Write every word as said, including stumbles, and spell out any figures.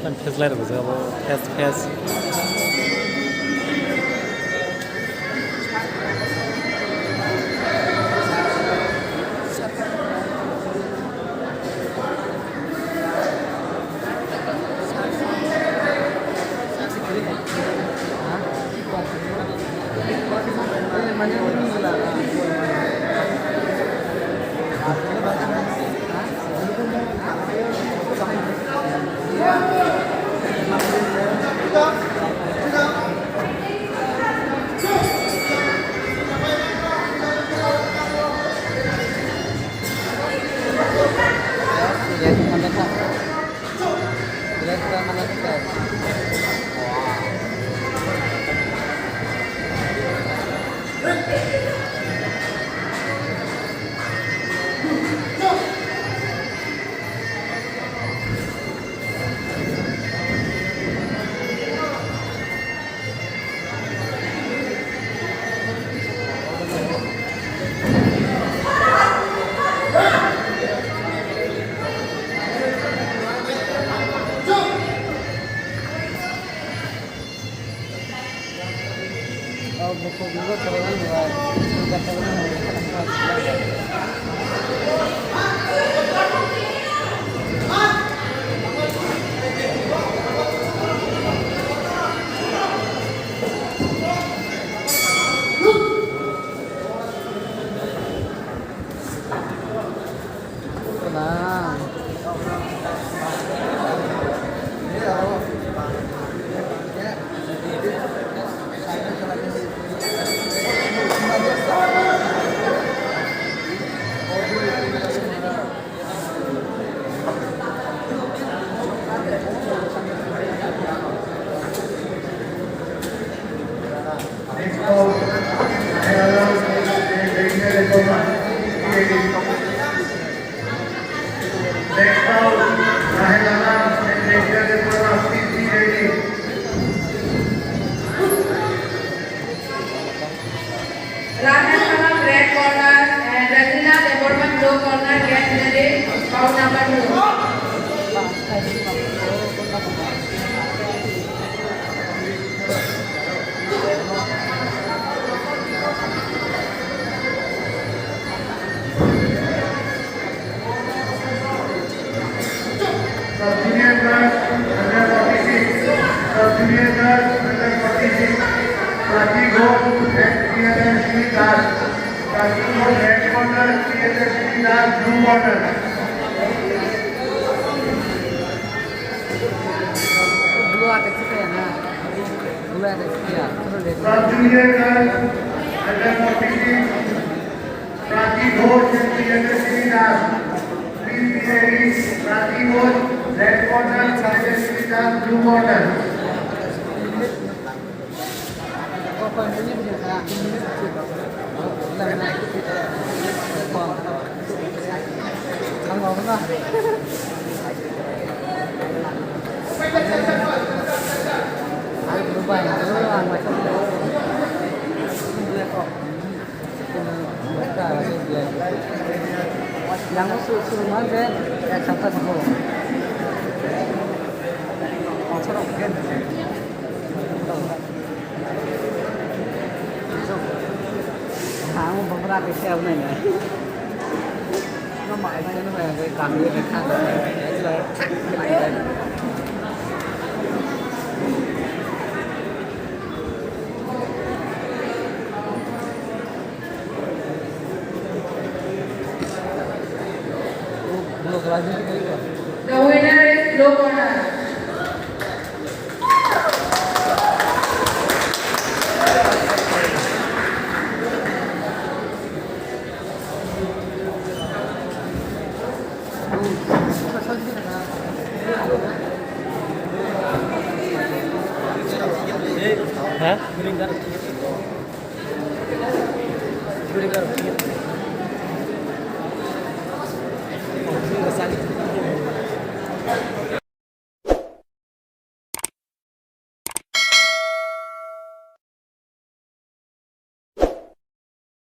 Ang face lai rw jabo, face, face. Rahel Khanam, red corner, and Razina Debbarma, blue corner, get ready, bout number two. Sub-junior girls under forty-six, sub-junior girls under forty-six, Prati Ghosh and Priyadashini Das. Prati Ghosh, red corner, Priyadashini Das, blue corner. Blue ate kita ya na. Blue ate kita ya. Sub-junior girls under forty-six, Prati Ghosh and Priyadashini Das. Please be ready. Prati Ghosh, red corner, Priyadashini Das, blue corner. Yang su su ma je ek sapta thango. Ang bokra ke siap nai na. No mai nai no mai kami ke kha. The winner is Low Corner.